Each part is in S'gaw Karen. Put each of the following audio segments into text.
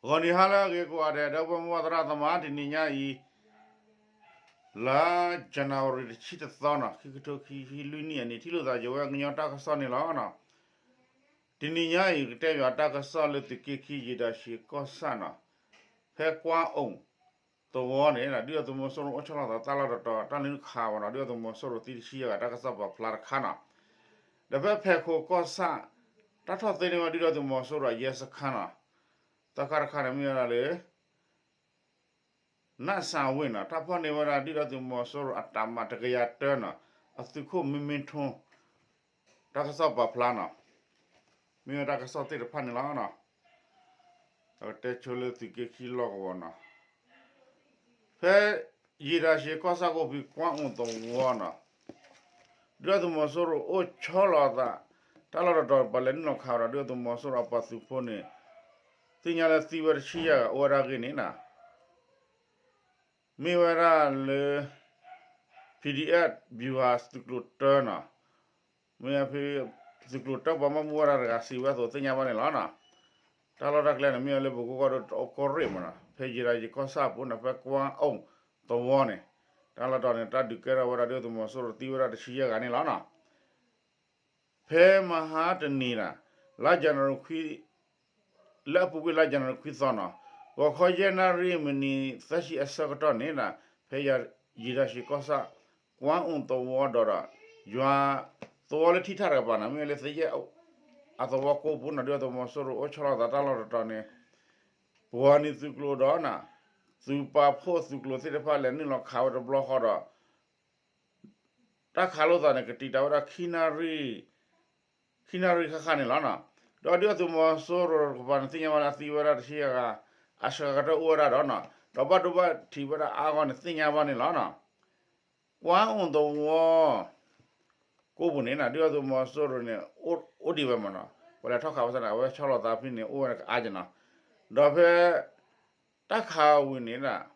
ဂီၤနံၤဟါလၢအဂ့ၤကိးဂၤဒဲး ဒီပုၢ်ဝဲၢ်မိၢ်ပၢ်သရၣ်သမါ တနံၤညါအံၤ လါ January တဆံတသီနီၤ ခံကထိခံဆံလွံၢ်နံၣ်အနံၤ ထံၣ်လိာ်သးယဝဲကညီတၢ်ကစီၣ်န့ၣ်လီၤ. တနံၤညါအံၤ ကတဲဘၣ်တၢ်ကစီၣ်လၢသုးက့ခံ ယံာ်တၢ်ဆံးကီၢ်ဆၣ်နီၤ ဖဲကွၢ်အိၣ်သဝီန့ၣ် ဒုၣ်ဒါသုးမီၤစိရိၤအိၣ်ဆီလီၤသးတၢ်လီၢ်တတီၤ တၢ်လဲၤနုာ်ခးဝဲနီၤ ဒုၣ်ဒါသုးမီၤစိရိၤသံတဆံယဲၢ်ဂၤ တၢ်ကစီၣ်ပာ်ဖျါတခါနီၤ ဒီးဖဲဖဲခိးကီၢ်ဆၣ် တၢ်ထီၣ်သ့န့ၢ်ဝဲဒုၣ်ဒါသုးမီၤစိရိၤအရဲစခန်းနီၤ သၢခါတခါန့ၣ် မ့ၢ်ဝဲဒၣ်လၢ နၢ်စၣ်ဝ့ၢ်နီၤ တၢ်ဖီၣ်န့ၢ်ဝဲဒၣ်ဒုၣ်ဒါသုးမီၤစိရိၤအတၢ်မၤတကယၤတၢနီၤ အသုးခိၣ်မ့မ့ထိ တၢ်ကစီၣ်ပာ်ဖျါနီၤ မ့ၢ်ဝဲတၢ်ကစီၣ်သ့ၣ်တဖၣ်န့ၣ်လီၤ. အကတဲဆိလၢသုးက့ခံလီၢ်ကဝီၤနီၤ ဖဲ ယံာ်တၢ်ဆံးကီၢ်ဆၣ်ကအိၣ်ဖဲကွၢ်အိၣ်သဝီနီၤ ဒုၣ်ဒါသုးမီၤစိရိၤအိၣ်ဆီလီၤသး တၢ်လီၢ်တတီၤ ပှၤလဲၤနုာ်လီၤခးဝဲဒီး ဒုၣ်ဒါသုးမီၤစိရိၤအပှၤသုးဖိန့ၣ် သ့ၣ်ညါလၢသံဝဲတဆံယဲၢ်ဂၤ အိၣ်ဝဲဒၣ်အဂ့ၢ်န့ၣ်နီၤ မ့ၢ်ဝဲဒၣ်လၢ PDF ဗျူဟာသုးကျိၤတၢနီၤ မ့ၢ်ဖဲ သုးကျိၤတၢပှၤဘၣ်မူဘၣ်ဒါတဂၤစံးဝဲအသိးသ့ၣ်ညါဘၣ်န့ၣ်လီၤနီၤ. တၢ်လီၢ်တၢ်ကျဲန့ၣ် မ့ၢ်ဝဲလၢပကိးကီၢ်ဒိၣ်တအိၣ်ကီၢ်ရ့ၣ်မးနီၤ ဖဲယံာ်တၢ်ဆံးကီၢ်ဆၣ်အပူၤန့ၣ် ဖဲကွၢ်အိၣ်သဝီန့ၣ် တၢ်လီၢ်တတီၤန့ၣ် တၢ်ဒုးကဲထီၣ်ဝဲဒၣ်ဒုၣ်ဒါသုးမီၤစိရိၤသံဝဲဒၣ်တဆံယဲၢ်ဂၤန့ၣ်လီၤနီၤ. ဖဲမဟါတနံၤနီၤ လါ January ခွံ လၢအပူၤကွံာ်လါယနူၤအါရံၤခွံသီနီၤ ဂီၤခီယဲၢ်နၣ်ရံၣ်မံးနံးသၢဆံအဆၢကတီၢ်န့ၣ်နီၤ ဖဲယံာ်တၢ်ဆံးကီၢ်ဆၣ် ကွၢ်အိၣ်သဝီဒီးဒီး ယွၤသဝီလၢထံထၣ်တကပၤနီၤ မ့ၢ်လၢသယဲၢ်အသဝီကိးပူၤနီၤ ဒုၣ်ဒါသုးမီၤစိရိၤအိၣ်ဆီလီၤသးတၢ်လီၢ်တတီၤန့ၣ် ပှၤန့ၢ်သုးကျိၤဒီးနီၤ သုးပာ်ဖှိၣ်သုးကျိၤသ့ၣ်တဖၣ်လဲၤနုာ်လီၤခးဝဲတဘျီဃီဒီး တၢ်ခးလိာ်သးန့ၣ် ကတံာ်တာ်ဝဲဒၣ် ခံနၣ်ရံၣ်ဃၣ်ဃၣ်န့ၣ်လီၤနီၤ. ဒီးဒုၣ်ဒါသုးမီၤစိရိၤတကပၤန့ၣ် သ့ၣ်ညါဘၣ်လၢသံဝဲဒၣ်တဆံယဲၢ်ဂၤ အစှၤကတၢၢ်အိၣ်ဝဲဒၣ်ဒီးနီၤ ဒီးဘၣ်ဒိဘၣ်ထံးဝဲဒၣ်အါဂီၢ်န့ၣ် သ့ၣ်ညါဘၣ်န့ၣ်လီၤနီၤ. ကွၢ်အိၣ်သဝီ ကိးပူၤန့ၣ်နီၤ ဒုၣ်ဒါသုးမီၤစိရိၤန့ၣ် အိၣ်ဒံးဝဲမးနီၤ ပှၤလဲၤထီၣ်ခးဝဲစ့ၢ်န့ၣ် အဝဲဆီလီၤသးဖဲန့ၣ် အိၣ်ဝဲန့ၣ်ကအါက့နီၤ. ဒီးဖဲ တၢ်ခးဝံၤန့ၣ်နီၤ ဒီးတၢ်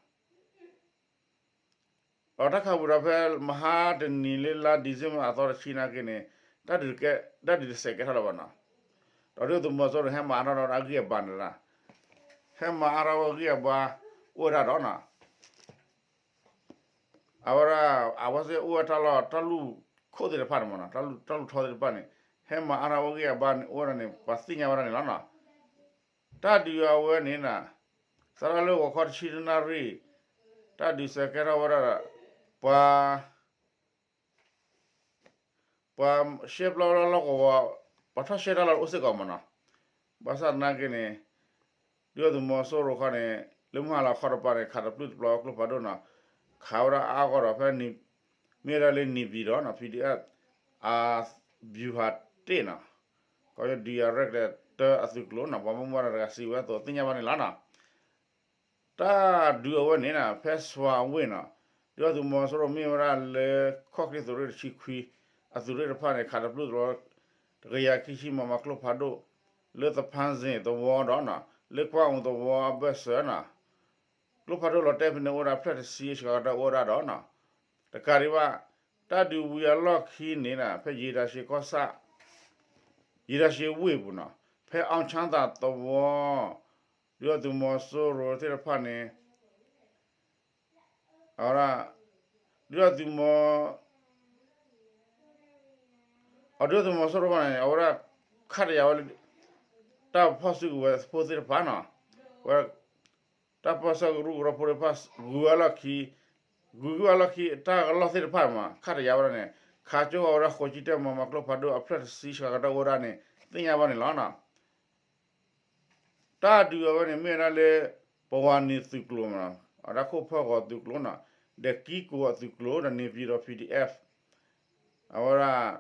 ခးဝံၤဒီးဖဲမဟါတနံၤလၢလါ December အသီတဆံနာ်က့န့ၣ် တၢ်ဒုးတစဲးကဲထီၣ်လၢၤဘၣ်နီၤ. ဒီးဒုၣ်ဒါသုးမီၤစိရိၤန့ၣ် ဟဲမၤအါထီၣ်ဒီးအဂံၢ်အဘါန့ၣ်နီၤ ဟဲမၤအါထီၣ်ဝဲအဂံၢ်အဘါ အိၣ်ဝဲဒၣ်ဒီးနီၤ အဝဲဒၣ် အဝဲသ့ၣ်အိၣ်ဝဲတၢ်လီၢ် တၢ်လူၢ်ခိၣ်သ့ၣ်တဖၣ်န့ၣ်မးနီၤ တၢ်လူၢ်ထီသ့ၣ်တဖၣ်န့ၣ် ဟဲမၤအါထီၣ်ဝဲအဂံၢ်အဘါန့ၣ် အိၣ်ဝဲဒၣ်န့ၣ် ပှၤသ့ၣ်ညါဝဲဒၣ်န့ၣ်လီၤနီၤ. တၢ်ဒုးအဝဲန့ၣ်နီၤ စးထီၣ်လၢဂီၤခီတဆံတနၣ်ရံၣ် တၢ်ဒုးစဲးကဲထီၣ်ဝဲဒၣ်ဒီး ပှၤ ပှၤရှဲပျီဝဲဒၣ်လီၢ်ကဝီၤ ပှၤထီၣ်ရှဲတၢ်လီၢ်အိၣ်စ့ၢ်ကီးမးနီၤ. ဘၣ်ဆၣ်သနာ်က့န့ၣ် ဒုၣ်ဒါသုးမီၤစိရိၤခီန့ၣ် လၢမုၢ်ဟါလီၤခီတပၤန့ၣ် ခးတပျုၢ်တပျီၤကျိဖးဒိၣ်နီၤ ခးဝဲဒၣ်အါဂီၢ်ဒီးဖဲန့ၣ် မ့ၢ်ဝဲဒၣ်လၢန့ၣ်ပၠံၤဒီးနီၤ PDF အ ဗျူဟာတစ်နီၤ ကီၢ်ဒုးယၤရဲၣ်ကျဲၤတၢအသုးကျိၤနီၤ ပှၤဘၣ်မူဘၣ်ဒါတဂၤစံးဝဲအသိးသ့ၣ်ညါဘၣ်န့ၣ်လီၤနီၤ. တၢ်ဒုးအဝဲန့ၣ်နီၤ ဖဲစွၤဝ့ၢ်နီၤ ဒုၣ်ဒါသုးမီၤစိရိၤမ့ၢ်ဝဲဒၣ်လၢ ခီၣ်ချ့သုးရ့ၣ်တဆံခွံ အသုးရ့ၣ်တဖၣ်န့ၣ် ခးတပျုၢ်တပျီၤ တကယၤခံဆံ မမကျိဖးဒိၣ် လၢသဖါစ့ၣ်သဝီဒီးနီၤ လၢကွၢ်အိၣ်သဝီအဘၢၣ်စၢၤနီၤ ကျိဖးဒိၣ်လီၤတဲာ်ဖဲန့ၣ်အိၣ်ဝဲဒၣ်ဖျၢၣ်တဆံ စှၤကတၢၢ်အိၣ်ဝဲဒၣ်ဒီးနီၤ တကးဒံးဘၣ် တၢ်ဒုးဝံၤအလီၢ်ခံန့ၣ်နီၤ ဖဲယံာ်တၢ်ဆံးကီၢ်ဆၣ် ယံာ်တၢ်ဆံးဝ့ၢ်ပူၤနီၤ ဖဲအီၣ်ဆၣ်သၣ်သဝီ ဒုၣ်ဒါသုးမီၤစိရိၤသ့ၣ်တဖၣ်န့ၣ် အဝဲဒၣ် ဒုၣ်ဒါသုးမီၤ အဒုၣ်ဒါသုးမီၤစိရိၤတဖၣ်န့ၣ် အဝဲဒၣ် ခးတယာ်ဝဲလၢ တၢ်ဖီၣ်စုကဝဲၤဖိသ့ၣ်တဖၣ်နီၤ ဝဲ တၢ်ပၢဆှၢကရူၢ်ကရၢဖိသ့ၣ်တဖၣ် ဂုၤဝဲလီၢ်ခံ ဂုၤက့ၤဝဲလီၢ်ခံ တၢ်ကလီၢ်သ့ၣ်တဖၣ်မး ခးတယာ်ဝဲဒၣ်န့ၣ် ခးကၠိဃီၤဝဲဒၣ်ဃိးဆံတၢ မမကျိဖးဒိၣ် အဖျၢၣ်တဆံ စှၤကတၢၢ်အိၣ်ဝဲဒၣ်န့ၣ် သ့ၣ်ညါဘၣ်န့ၣ်လီၤနီၤ. တၢ်ဒုးအဝဲန့ၣ် မ့ၢ်ဝဲဒၣ်လၢ ပဝၤန့ၣ်သုးကျိၤမးနီၤ အဝဲဒၣ်ခိၣ်ဖၢၣ်ဂီၤသုးကျိၤနီၤ ဒီးကံကိၣ်အသုးကျိၤ ဒီးန့ၣ်ပၠံၤဒီး PDF အဝဲဒၣ်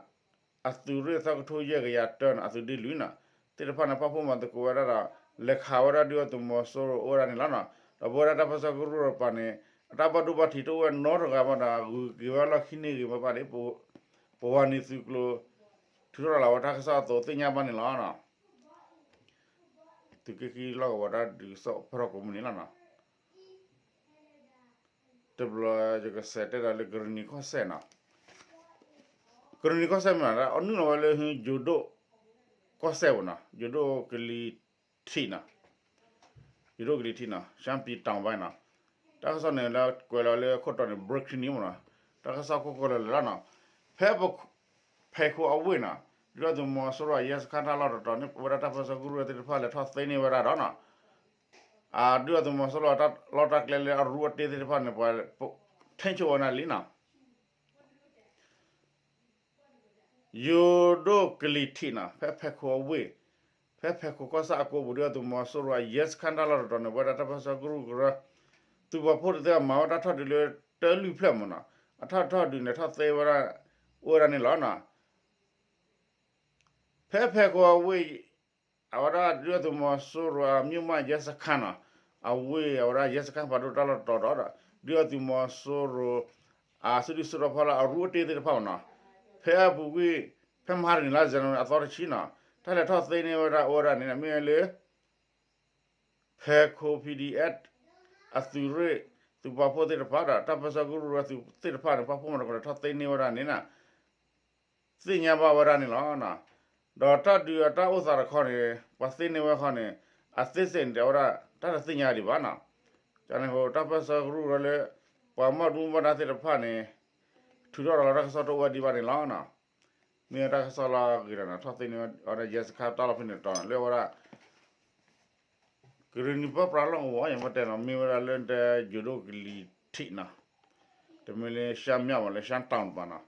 အသုးရ့ၣ်သၢကထိယဲၢ်ကယၤတၢနီၤ အသုးဒ့လွံၢ်နီၤ သ့ၣ်တဖၣ်န့ၣ် ပာ်ဖှိၣ်မၤသကိးဝဲဒၣ်ဒီး လဲၤခးဝဲဒၣ်ဒုၣ်ဒါသုးမီၤစိရိၤအိၣ်ဝဲဒၣ်န့ၣ်လီၤနီၤ. ဒီးပဝဲဒၣ်တၢ်ပၢဆှၢကရူၢ်တဖၣ်န့ၣ် အတၢ်ဘၣ်ဒိဘၣ်ထံးတအိၣ်ဝဲနီတဂၤဘၣ်ဒီး ဂုၤက့ၤဝဲလီၢ်ခံန့ၢ်ဂ့ၤမးဘၣ်ဒီး ပဝၤန့ၣ်သုးကျိၤ ထုးထီၣ်လီၤဝဲတၢ်ကစီၣ်အသိးသ့ၣ်ညါဘၣ်န့ၣ်လီၤနီၤ. သုးက့ခံလီၢ်ကဝီၤတၢ်ဒုးကစီၣ်ဖီထီၣ်ကိးမုၢ်နံၤလီၤနီၤ. တဘျီယကစးတဲဒၣ်လၢကရ့ၣ်နံၤကီၢ်စဲၣ်နီၤ. ကရ့ၣ်နံၤကီၢ်စဲၣ်မ့ၢ်နီၤ အနုာ်လီၤဝဲလၢယိၤဒိၣ်ကီၢ်စဲၣ်ပူၤနီၤ ယိၤဒိၣ်ကလံၤထံးနီၤ. ယိၤဒိၣ်ကလံၤထံးနီၤ ရှမ်းပြည်တောင်ပိုင်းနီၤ, တၢ်ကစီၣ်န့ၣ်လၢကွဲးလီၤလၢခိၣ်တီန့ၣ် breaking news မ့ၢ်နီၤ, တၢ်ကစီၣ်ခိၣ်ကိလၢာ်လၢာ်လီၤနီၤ, ဖဲ ဖဲခိၣ်အဝ့ၢ်နီၤ, ဒုၣ်ဒါသုးမီၤစိရိၤအရဲစခန်းတၢ်လီၢ်တတီၤန့ၣ် ပဝဲဒၣ်တၢ်ပၢဆှၢကရူၢ်သ့ၣ်တဖၣ်လဲၤထီၣ်သ့န့ၢ်ဝဲဒၣ်ဒီးနီၤ ဒုၣ်ဒါသုးမီၤစိရိၤအတၢ်လီၢ်တၢ်ကျဲလၢအရူအတ့သ့ၣ်တဖၣ်န့ၣ် ပှၤထိန်းချုပ်ဝဲဒၣ်လံနီၤ. ယိၤဒိၣ်ကလံၤထံးနီၤ ဖဲဖဲခိၣ်အဝ့ၢ်, ဖဲဖဲခိၣ်ကီၢ်ဆၣ်အကိပူၤ ဒုၣ်ဒါသုးမီၤစိရိၤအရဲစခန်းတၢ်လီၢ်တတီၤန့ၣ် ပဝဲဒၣ်တၢ်ပၢဆှၢကရူၢ်ကရၢ သုးပာ်ဖှိၣ်သ့ၣ်တဖၣ်မၤဝဲတၢ်ထီၣ်ဒုးလၢတၢလွံၢ်ဖျၢၣ်မ့ၢ်နီၤ, အထီၣ်ထီၣ်ဒုးန့ၣ်ထီၣ်သ့ဝဲဒၣ် အိၣ်ဝဲဒၣ်န့ၣ်လီၤနီၤ. ဖဲဖဲခိၣ်အဝ့ၢ် အဝဲဒၣ်ဒုၣ်ဒါသုးမီၤစိရိၤအ မြို့မရဲစခန်းနီၤ, အဝ့ၢ်အဝဲဒၣ်ရဲစခန်းပာ်ဒိၣ်တၢ်လီၢ်တတီၤဒီး ဒုၣ်ဒါသုးမီၤစိရိၤ အစုဒုၣ်စုတီၤဖီလာ်အရူအတ့သ့ၣ်တဖၣ်မ့ၢ်နီၤ, ဖဲအပူၤကွံာ် ဖဲမဟါတနံၤလါ January အသီတဆံနီၤ, တၢ်လဲၤထီၣ်သ့န့ၢ်ဝဲဒၣ်အိၣ်ဝဲဒၣ်န့ၣ် မ့ၢ်လၢ ဖဲခိၣ် PDF အသုးရ့ၣ် သုးပာ်ဖှိၣ်သ့ၣ်တဖၣ်ဒီး တၢ်ပၢဆှၢကရူၢ်ကရၢသုးသ့ၣ်တဖၣ်န့ၣ် ပာ်ဖှိၣ်မၤသကိးဒီးထီၣ်သ့န့ၢ်ဝဲဒၣ်န့ၣ်နီၤ သ့ၣ်ညါဘၣ်ဝဲဒၣ်န့ၣ်လီၤ. ဒီးတၢ်ဒုးအတၢ်အိၣ်သးတခီန့ၣ် ပှၤသ့န့ၢ်ဝဲခီန့ၣ် အသေးစိတ်န့ၣ် တဲဝဲဒၣ် တၢ်တသ့ၣ်ညါဒံးဘၣ်နီၤ. ကန့ၣ်အဃိ တၢ်ပၢဆှၢကရူၢ်ကရၢလၢ ပှၤမီၢ်ဒူမီၢ်ဒါသ့ၣ်တဖၣ်န့ၣ် ထုးထီၣ်ဒီးလီၤတၢ်ကစီၣ်တအိၣ်ဝဲဒံးဘၣ်န့ၣ်လီၤ. မ့ၢ်ဝဲတၢ်ကစီၣ်လီၤအဂ့ၤဒီးနီၤ ထီၣ်သ့န့ၢ်ဝဲဒၣ် ရဲစခန်းတၢ်လီၢ်ဖဲန့ၣ်တတီၤန့ၣ် လၢဝဲဒၣ် ကရံၣ်နံၤပၢပြးလီၢ်ကဝီၤ ယမ့ၢ်တဲနီၤ မ့ၢ်ဝဲဒၣ်လၢတဲယိၤဒိၣ်ကလံၤထံးနီၤ, တမ့ၢ်လၢရှမ်းမြောက်ဘၣ် လၢရှမ်းတောင်ဘၣ်နီၤ,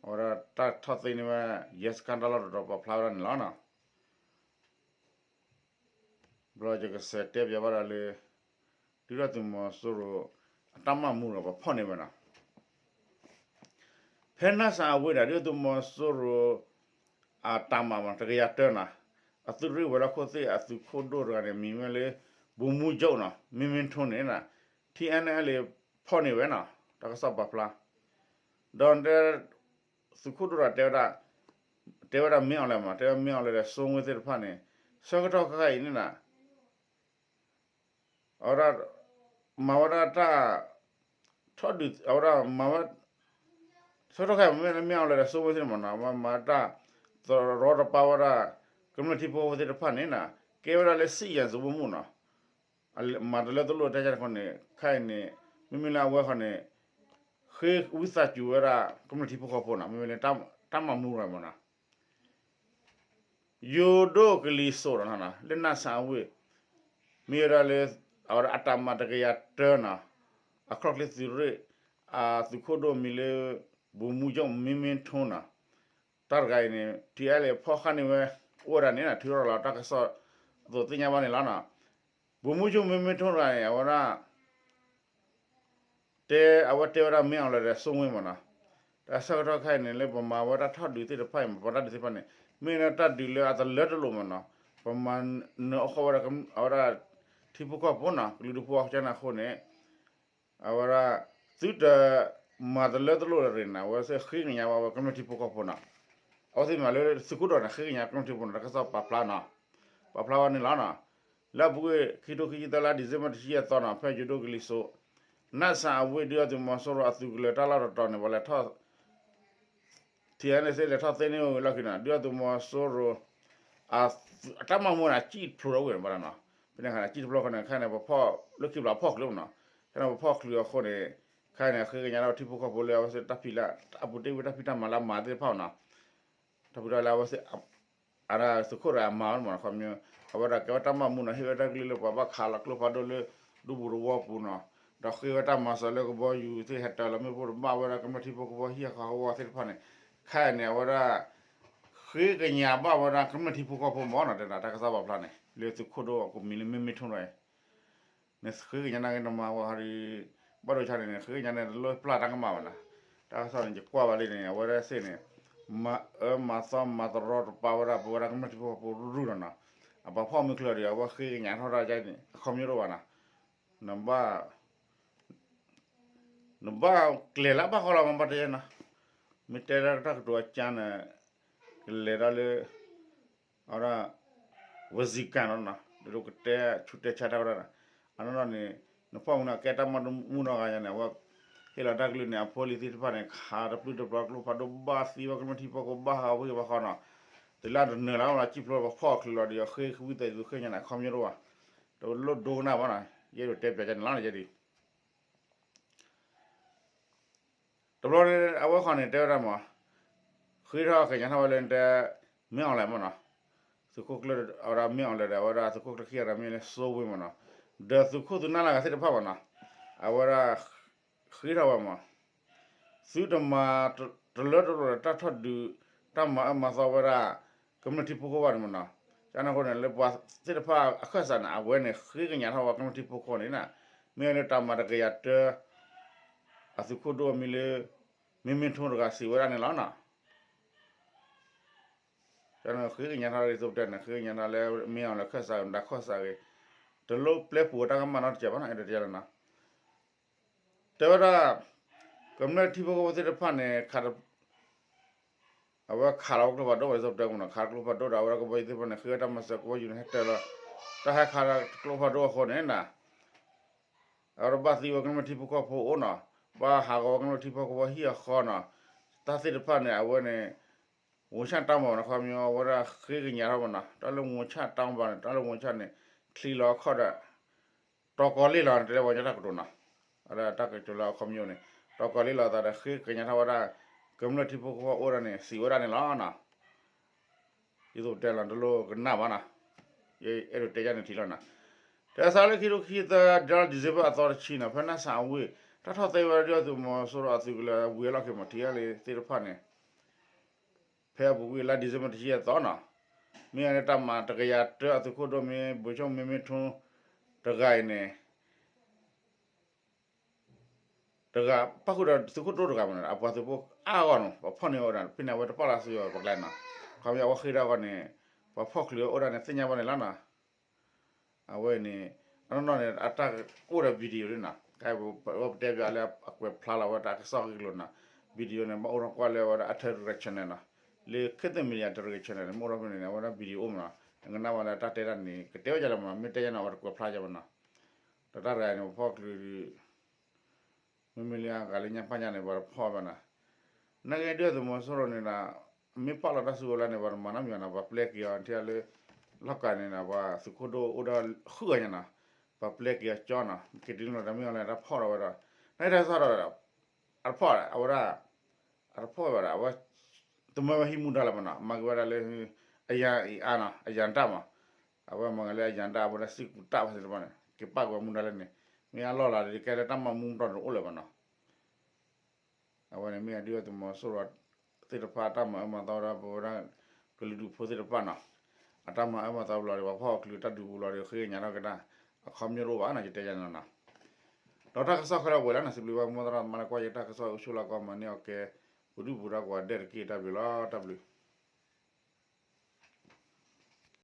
အဝဲဒၣ်တၢ်ထီၣ်သ့န့ၢ်ဝဲ ရဲစခန်းတၢ်လီၢ်တတီၤပာ်ဖျါဝဲဒၣ်န့ၣ်လီၤနီၤ. ဘျီယကစးတဲပၠးဘၣ်ဒၣ်လၢ ဒုၣ်ဒါသုးမီၤစိရိၤ အတၢ်မၤမူဒီးပှၤဖီၣ်န့ၢ်ဝဲနီၤ. ဖဲနၢ်စၣ်အဝ့ၢ်ဒီး ဒုၣ်ဒါသုးမီၤစိရိၤ အတၢ်မၤမး တကယၤတၢနီၤ, အသုးရ့ၣ်ဝဲၤလီၢ်ခိၣ်သ့ၣ်အသုးခိၣ်ဒိၣ်တဂၤန့ၣ် မံၤမ့ၢ်လၢ ဗိုလ်မှူးချုပ်နီၤ မင်းမင်းထွန်းန့ၣ်နီၤ, TNLA ဖီၣ်န့ၢ်ဝဲနီၤ တၢ်ကစီၣ်ပာ်ဖျါ, ဒီးတဲ သုးခိၣ်ဒိၣ်တဂၤတဲဝဲဒၣ် တဲဝဲဒၣ်မင်းအောင်လှိုင်မး တဲဝဲမင်းအောင်လှိုင်ဒီးစိုးဝင်းသ့ၣ်တဖၣ်န့ၣ် ဆၢကတီၢ်ခဲအံၤန့ၣ်နီၤ အဝဲဒၣ် မၤဝဲဒၣ်တၢ် ထီၣ်ဒုး အဝဲဒၣ်မၤဝဲ ဆၢကတီၢ်ခဲအံၤ မ့မ့ၢ်လၢမင်းအောင်လှိုင်ဒီးစိုးဝင်းသ့ၣ်န့ၣ်မးနီၤ မၤတၢ် သရီတပါဝဲဒၣ် ကမျၢၢ်ထံဖိကီၢ်ဖိသ့ၣ်တဖၣ်န့ၣ်နီၤ ကဲဝဲဒၣ်လၢ စစ်ရာဇဝတ်မှုနီၤ မၤတလၢတလိၣ်တဲကန့ၣ် ခဲအံၤန့ၣ် မ့မ့ၢ်လၢအဝဲဃီန့ၣ် ဃ့ဝံသးစူၤဝဲဒၣ် ကမျၢၢ်ထံဖိကီၢ်ဖိနီၤ မ့မ့ၢ်လၢ တၢ်မၤမူရၤမးနီၤ ယိၤဒိၣ်ကလံၤစိးနီၤ လၢနၢ်စၣ်အဝ့ၢ် မ့ၢ်ဝဲဒၣ်လၢ အဝဲဒၣ်အတၢ်မၤတကယၤတၢနီၤ အခီၣ်ချ့သုးရ့ၣ် အသုးခိၣ်ဒိၣ်မံၤလၢ ဗိုလ်မှူးချုပ် မင်းမင်းထွန်းနီၤ တၢ်တဂၤအံၤန့ၣ် TNLA ဖီၣ်ဃာ်န့ၢ်ဝဲ အိၣ်ဝဲဒၣ်န့ၣ်နီၤ ထုးထီၣ်လီၤတၢ်ကစီၣ်အသိးသ့ၣ်ညါဘၣ်န့ၣ်လီၤနီၤ ဗိုလ်မှူးချုပ် မင်းမင်းထွန်းတဂၤန့ၣ် အဝဲဒၣ် တဲ အဝဲတဲဝဲဒၣ်မင်းအောင်လှိုင်ဒီးစိုးဝင်းမးနီၤ တၢ်ဆၢကတီၢ်ခဲအံၤန့ၣ် လၢပမၤဝဲဒၣ်ထီၣ်ဒုးသ့ၣ်တဖၣ်အံၤ ပမၤတၢ်ဒုးသ့ၣ်တဖၣ်န့ၣ် မ့ၢ်ဝဲဒၣ်တၢ်ဒုးလၢအတလၢတလိၣ်မးနီၤ ပမၤနၢၤအီၣ်ဃီဝဲဒၣ် အဝဲဒၣ် ထံဖိကီၢ်ဖိနီၤ ကလုာ်ဒူၣ်ဖိအကၢန့ၣ်အဃိန့ၣ် အဝဲဒၣ် သုတမၤတလၢတလိၣ်လၢၤန့ၣ် အဝဲသ့ၣ်ဃ့ကညးဝဲ ကမျၢၢ်ထံဖိကီၢ်ဖိနီၤ အဝဲသ့ၣ်မၤလၢသုးခိၣ်ဒိၣ်န့ၣ် ဃ့ကညးကမျၢၢ်ထံဖိနီၤ တၢ်ကစီၣ်ပာ်ဖျါနီၤ ပာ်ဖျါဝဲန့ၣ်လီၤနီၤ လၢအပူၤကွံာ် ခံထိခံဆံသၢလါ December တဆံယဲၢ်သီနီၤ ဖဲယိၤဒိၣ်ကလံၤစိး နၢ်စၣ်အဝ့ၢ် ဒုၣ်ဒါသုးမီၤစိရိၤအသုးကလၢၤတၢ်လီၢ်တတီၤန့ၣ် ပှၤလဲၤထီၣ် TNLA လဲၤထီၣ်သ့န့ၢ်ဝဲလီၢ်ခံနီၤ ဒုၣ်ဒါသုးမီၤစိရိၤ အတၢ်မၤမူန့ၣ် အစံၣ်တဖျိထီၣ်ဝဲန့ၣ်ဘၣ်နီၤ ဖဲန့ၣ်အခါန့ၣ် အစံၣ်တဖျိဃီန့ၣ် ခဲအံၤန့ၣ် ပဖီၣ်လၢခံဘျီဖီၣ်ချုးမးနီၤ ခဲအံၤန့ၣ် ပဖီၣ်ချုးအဃိန့ၣ် ခဲအံၤန့ၣ် ဃ့ကညးဒီးထံဖိကီၢ်ဖိလၢအဝဲသ့ၣ်တၢ်ဖံးလၢ အပူၤတ့ၢ်ဝံၤတၢ်ဖံးတၢ်မၤလၢအမၤသ့ၣ်တဖၣ်နီၤ တၢ်ဖံးတၢ်လၢအဝဲသ့ၣ် အဒၣ်သုးခိၣ်တဂၤအမၤဝဲမးနီၤ ခီပညီ အဝဲဒၣ်ကဲဝဲတၢ်မၤမူနီၤ ဟ့ၣ်ဝဲတၢ်ကလုၢ်လၢပှၤဘၣ်ခးလီၤကျိဖးဒိၣ်လၢ ဒူပူၤသဝီပူၤနီၤ ဒီးဃ့ဝဲတၢ်မၤစၢၤလၢကဘီယူၤသ့ၣ်ဟဲတၢၤလီၤမ့ၣ်ပိၢ်တဘၣ်ဝဲဒၣ်ကမျၢၢ်ထံဖိကီၢ်ဖိဟံၣ်ဃီဟးဂီၤသ့ၣ်တဖၣ်န့ၣ် ခဲအံၤန့ၣ် အဝဲဒၣ် ဃ့ကညးဘၣ်ဝဲဒၣ်ကမျၢၢ်ထံဖိကီၢ်ဖိမးနီၤ တဲဒၣ်တၢ်ကစီၣ်ပာ်ဖျါန့ၣ် လၢသုးခိၣ်ဒိၣ်အကိးမံၤလၢမ့မ့ၢ်ထိၣ်နီၤ န့ၣ်ဃ့ကညးန့ၣ်က့ၤနမၤဝဲဟီဒ် ဘၣ်ဒိဆါန့ၣ်န့ၣ် ဃ့ကညးန့ၣ် တလိၣ်ပျၢ်တၢ်ကမၣ်ဘၣ်နီၤ တၢ်ကစီၣ်န့ၣ် ယကွၢ်ဘၣ်လံန့ၣ် အဝဲဒၣ်သ့ၣ်န့ၣ် မၤအၢမၤသီမၤတရီတပါဝဲဒၣ် ပဝဲဒၣ်ကမျၢၢ်ထံဖိကီၢ်ဖိရူၢ်နီၤနီၤ အပှၤဖီၣ်မုၢ်ချၢဒီး အဝဲဃ့ကညးထီၣ်တၢ်ကန့ၣ် အခီပညီတအိၣ်ဘၣ်နီၤ နဘၣ် နဘၣ်ကျဲၤလၢဘၣ်ဃီလီၤမး ဘၣ်တဲနီၤ မ့ၢ်တဲဒၣ်တၢ်ကတိၤအကါန့ၣ် ကလဲၤဒၣ်လၢ အဝဲဒၣ် ဝစံးကၣ်နီၤနီၤ ဒ်သိးကတဲဆူးတဲဆါတၢ်ဝဲဒၣ်နီၤ အနီၢ်နီၢ်န့ၣ် နဖီၣ်မုၢ်နီၤ ကဲတၢ်မၤမူနီတဂၤညါန့ၣ် အဝဲဟ့ၣ်လီၤတၢ်ကလုၢ်န့ၣ် အဖိလံၤသ့ၣ်တဖၣ်န့ၣ် ခးတပျုၢ်တပျီၤကျိဖးဒိၣ်ဘၣ်သံဝဲ ကမျၢၢ်ထံဖိကီၢ်ဖိဘၣ်ဟးဝ့ၢ်ဘၣ်ဃီနီၤ တုၤလၢတနၢၤလၢ်လီၤ စံၣ်ဖျိပဖီၣ်ချုးလီၤဒီး ဃ့ဝံသးစူၤဃ့ကညးန့ၣ် အခီပညီတအိၣ်ဘၣ် တလိၣ်ဒိကနၣ်ဘၣ်နီၤ, ယအဲၣ်ဒိးတဲပၠးကန့ၣ်လီၤန့ၣ် ယဲဒၣ် တဘျီန့ၣ် အဝဲဃီန့ၣ် တဲဝဲဒၣ်မး, ဃ့ထီၣ်ကညးထီၣ်ဝဲလၢတဲ မင်းအောင်လှိုင်မးနီၤ, သုးခိၣ်ကျၢၢ်အဝဲဒၣ် မင်းအောင်လှိုင်ဒီး အဝဲဒၣ်သုးခိၣ်ကျၢၢ်ခံဂၤဒီးမ့ၢ်လၢ စိုးဝင်းမးနီၤ, ဒီးသုးခိၣ်သုးနၢ်လၢဂၤသ့ၣ်တဖၣ်မးနီၤ, အဝဲဒၣ် ဃ့ထီၣ်ဝဲမး သုတမၤတလၢတပှီၤဒီးတၢ်ထီၣ်ဒုး တၢ်မၤအၢမၤသီဝဲဒၣ် ကမျၢၢ်ထံဖိကီၢ်ဖိဘၣ်န့ၣ်မးနီၤ, ကန့ၣ်အဃိန့ၣ် လၢပှၤသ့ၣ်တဖၣ်အခၢၣ်စးန့ၣ် အဝဲန့ၣ် ဃ့ကညးထီၣ်ဝဲကမျၢၢ်ထံဖိကီၢ်ဖိန့ၣ်နီၤ, မ့ၢ်လၢတၢ်မၤတကယၤတၢ အသုးခိၣ်ဒိၣ်မံၤလၢ မင်းမင်းထွန်းတဂၤစံးဝဲဒၣ်န့ၣ်လီၤနီၤ. ဃ့ကညးထီၣ်ဒ်သိးပတဲန့ၣ် ဃ့ကညးထီၣ်လၢ မင်းအောင်လှိုင်အခၢၣ်စးဂ့ၤ မတၤခၢၣ်စးဂ့ၤ တလိၣ်ပျဲပူၤတၢ်ကမၣ်နီတစဲးဘၣ်နီၤ, အဲၣ်ဒိးတဲလီၤနီၤ. တဲဝဲဒၣ် ကမျၢၢ်ထံဖိကီၢ်ဖိသ့ၣ်တဖၣ်န့ၣ် ခး အဝဲခးလီၤဝဲကျိဖးဒိၣ်ဝဲဒ်သိးပတဲမးနီၤ, ခးကျိဖးဒိၣ်ဒီး အဝဲဒၣ်ကဘီယူၤသ့ၣ်တဖၣ်န့ၣ် ဃ့ဝဲတၢ်မၤစၢၤကဘီယူၤန့ၣ် ဟဲတၢၤလီၤ, တၢ်ဟဲခးလီၤကျိဖးဒိၣ်အဃိန့ၣ်နီၤ အဝဲဒၣ်ဘၣ်သံဝဲကမျၢၢ်ထံဖိကီၢ်ဖိအိၣ်နီၤ, ဘၣ်ဟးဂီၤဝဲကမျၢၢ်ထံဖိကီၢ်ဖိဟံၣ်အဃီနီၤ, တၢ်သ့ၣ်တဖၣ်န့ၣ် အဝဲန့ၣ် ဝူၤဆၣ်တၢ်မၤဘၣ်န့ၣ် ခီပညီ အဝဲဒၣ်ဃ့ကညးထီၣ်မးနီၤ, တၢ်လၢဝူၤဆၣ်တၢ်မၤဘၣ်န့ၣ် တၢ်လၢဝူၤဆၣ်န့ၣ် ချံလီၤအခီၣ်ဒီး တီကီၤလ့ၢ်လီၤန့ၣ် တဲလၢပှၤကညီတၢ်ကတိၤနီၤ, အဝဲဒၣ်တၢ်ကတိၤလၢအခီပညီန့ၣ် တီကီၤလ့ၢ်လီၤအသးဒီး ဃ့ကညးထီၣ်ဝဲဒၣ် ကမျၢၢ်ထံဖိကီၢ်ဖိအိၣ်ဒၣ်န့ၣ် စံးဝဲဒၣ်န့ၣ်လီၤနီၤ. ဒ်သိးပတဲလီၤ တလိၣ်ကနၣ်ဘၣ်နီၤ, ယအဲၣ်ဒိးတဲယၤန့ၣ်ထံၣ်လီၤနီၤ. တၢ်ဆါလၢခံထိခံဆံသၢ ဒီလါ December အသီတဆံနီၤ, ဖဲနၢ်စၣ်အဝ့ၢ် တၢ်ထီၣ်သဲဝဲဒၣ်ဒုၣ်ဒါသုးမီၤစိရိၤအသုးကလၢၤဝံၤအလီၢ်ခံမး ထံဂၤလံၤသ့ၣ်တဖၣ်န့ၣ် ဖဲအပူၤကွံာ်လါ December တဆံယဲၢ်သီနီၤ, မ့ၢ်အန့ၣ်တၢ်မၤတကယၤတၢအသုးခိၣ်ဒိၣ်မံၤ ဗိုလ်ချုပ်မင်းမင်းထွန်း တဂၤအံၤန့ၣ် တဂၤ ပၣ်ဃုာ်ဒီးသုးခိၣ်ဒိၣ်တဂၤမးနီၤ, အပှၤသုးဖိအါဂီၢ်နီၤ, ပှၤဖီၣ်န့ၢ်အီၤဒၣ် ဖဲန့ၣ် အဝဲတပာ်လီၤစ့ၢ်ကီးပကျဲနီၤ, ခီပညီအဝဲဃ့ထီၣ်အဂီၢ်န့ၣ် ပှၤဖီၣ်ချုးအီၤအိၣ်ဒၣ်န့ၣ် သ့ၣ်ညါဘၣ်န့ၣ်လီၤနီၤ. အဝဲန့ၣ် အနီၢ်နီၢ်န့ၣ် အတၢ်အိၣ်ဒီး video န့ၣ်နီၤ, ကဲ ပတဲပၠးလၢအကွဲးဖျါလီၤဝဲတၢ်ကစီၣ်ဂ့ၢ်ကျိၤနီၤ, video န့ၣ် ဘၣ်အိၣ်ထီၣ်ကွၢ်လၢဝဲဒၣ်အထၢ Telegram channel နီၤ, လၢ ခေတ်သစ် Media Telegram channel န့ၣ် မ့ၢ်အိၣ်ထီၣ်ဖဲန့ၣ်န့ၣ် အဝဲဒၣ် video အိၣ်မးနီၤ, နကနၣ်ဝဲလၢတၢ်တဲတၢ်န့ၣ် ကတဲဝဲဒ်လဲၣ်မးနီၤ, မ့ၢ်တဲယၤန့ၣ် အဝဲတကွဲးဖျါယၤဘၣ်နီၤ, ဒီးတၢ်တဂၤန့ၣ် ပဖီၣ်ချုး မ့မ့ၢ်လၢအဂၤလၢညါပာ်ညါန့ၣ် ပှၤတဖီၣ်ဘၣ်နီၤ, နာ်က့ဒုၣ်ဒါသုးမီၤစိရိၤန့ၣ်ဒီး မ့ၢ်ပာ်လီၤတၢ်စုကဝဲၤလၢန့ၣ် ပှၤတမၤနီတမံၤဘၣ်နီၤ, ပှၤပျဲက့ၤအီၤထံလၢ လီၢ်ကၤန့ၣ်ဒီး ပှၤသုးခိၣ်ဒိၣ်အိၣ်ဒီးဃုဂၤညါနီၤ, ပှၤပျဲက့ၤအီၤကၠီနီၤ, က့ၤတုၤလီၤတၢ်မ့ၢ်အီၤလၢတၢ်ဖီၣ်ဒီးဝဲဒီး နာ်က့တၢ်ကစီၣ်ဒီး အတဖီၣ် အဝဲဒၣ် အတဖီၣ်ဝဲဒၣ် အဝဲ တမၢဝဲဟံးမူဒါလၢၤဘၣ်နီၤ, မၤက့ၤဝဲဒၣ်လၢ အယၤအံၤအါနီၤ, အယၤတၢ်မး, အဝဲမၤက့ၤလၢအယၤတၢ် အဝဲဒၣ်စံၣ်ကူးတၢ်ဘၣ်သ့ၣ်တဖၣ်န့ၣ် က့ၤပာ်ကွံာ်မူဒါလၢန့ၣ်, မ့ၢ်အလီၢ်လၤဒီးကဲလၢတၢ်မၤမူမူတီၤန့ၣ်အိၣ်လၢၤဘၣ်နီၤ. အဝဲန့ၣ်မ့ၢ်အဒုၣ်ဒါသုးမီၤစိရိၤသ့ၣ်တဖၣ် တၢ်မၤအၢမၤသီဝဲဒၣ်ပဝဲဒၣ် ကလုာ်ဒူၣ်ဖိသ့ၣ်တဖၣ်နီၤ, အတၢ်မၤအၢမၤသီဘျီဒီး ပှၤဖီၣ်ချုးတၢ်ဒုးပူၤလီၤဒီး ဃ့ကညးထီၣ်က့ၤတၢ် အခီပညီတအိၣ်ဘၣ်နီၤ, ယတဲယၤန့ၣ်လီၤနီၤ. ဒီးတၢ်ကစီၣ်ခဲလၢာ်ဝဲလၢနီၤ စံးဘျုးဘၣ်မိၢ်သရၣ်သမါလၢကွၢ်ယတၢ်ကစီၣ်အိၣ်ဆူၣ်လီၤကီး မၤန့ၢ်အီၤကဲ ပဒုၣ်ပဒါကိးဂၤဒဲးတက့ၢ် တၢ်ဘျုးလီၤ တၢ်ဘျုး.